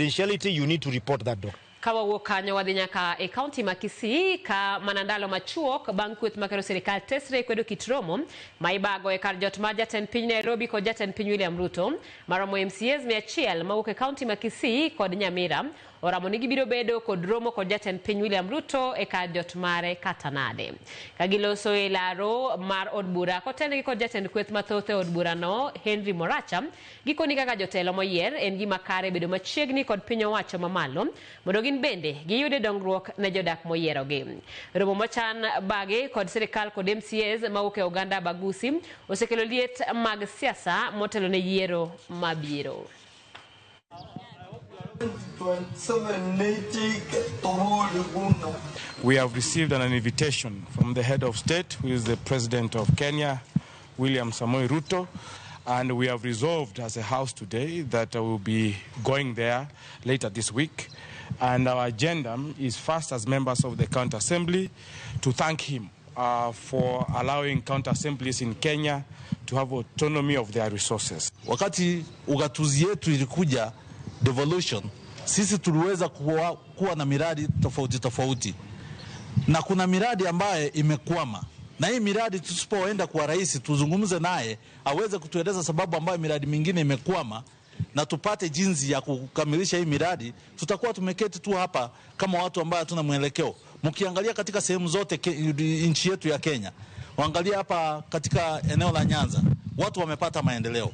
Confidentiality, you need to report that doctor. Ka wawuok kanyo wadhi nyaka e kaunti ma Kisii ka mana ndalo machuok bang' kweth makero sirikal tesre kwedo kit romo ma ibago e kar jot mar jatend piny Nairobi kod jatend piny William Ruto maromo MCAs 100 mawuok e kaunti ma Kisii kod Nyamira oramo ni gibiro bedo kod romo kod jatend piny William Ruto e kar jot mare kata nade. Ka giloso e laro mar od bura kotelnegi kod jatend kweth mathoth e od burano Henry Moracha, gikoni kaka jotelo moyier en gima kare bedo machiegni kod piny owacho mamalo mondo gin bende giyude dongruok ne jodak moyierogi. Romo mochan bagi kod sirikal kod MCAs mawuok e oganda Bagusi osekelo liet mag siasa motelo ne yiero mabiro. We have received an invitation from the head of state, who is the president of Kenya, William Samoei Ruto, and we have resolved as a house today that we will be going there later this week. And our agenda is first, as members of the County Assembly, to thank him for allowing county assemblies in Kenya to have autonomy of their resources. Wakati ugatuzi yetu ilikuja devolution, sisi tuliweza kuwa na miradi tofauti tofauti, na kuna miradi ambayo imekwama, na hii miradi tusipoenda kwa rais tuzungumze naye aweze kutueleza sababu ambayo miradi mingine imekwama na tupate jinsi ya kukamilisha hii miradi, tutakuwa tumeketi tu hapa kama watu ambao hatuna mwelekeo. Mkiangalia katika sehemu zote nchi yetu ya Kenya, waangalia hapa katika eneo la Nyanza, watu wamepata maendeleo.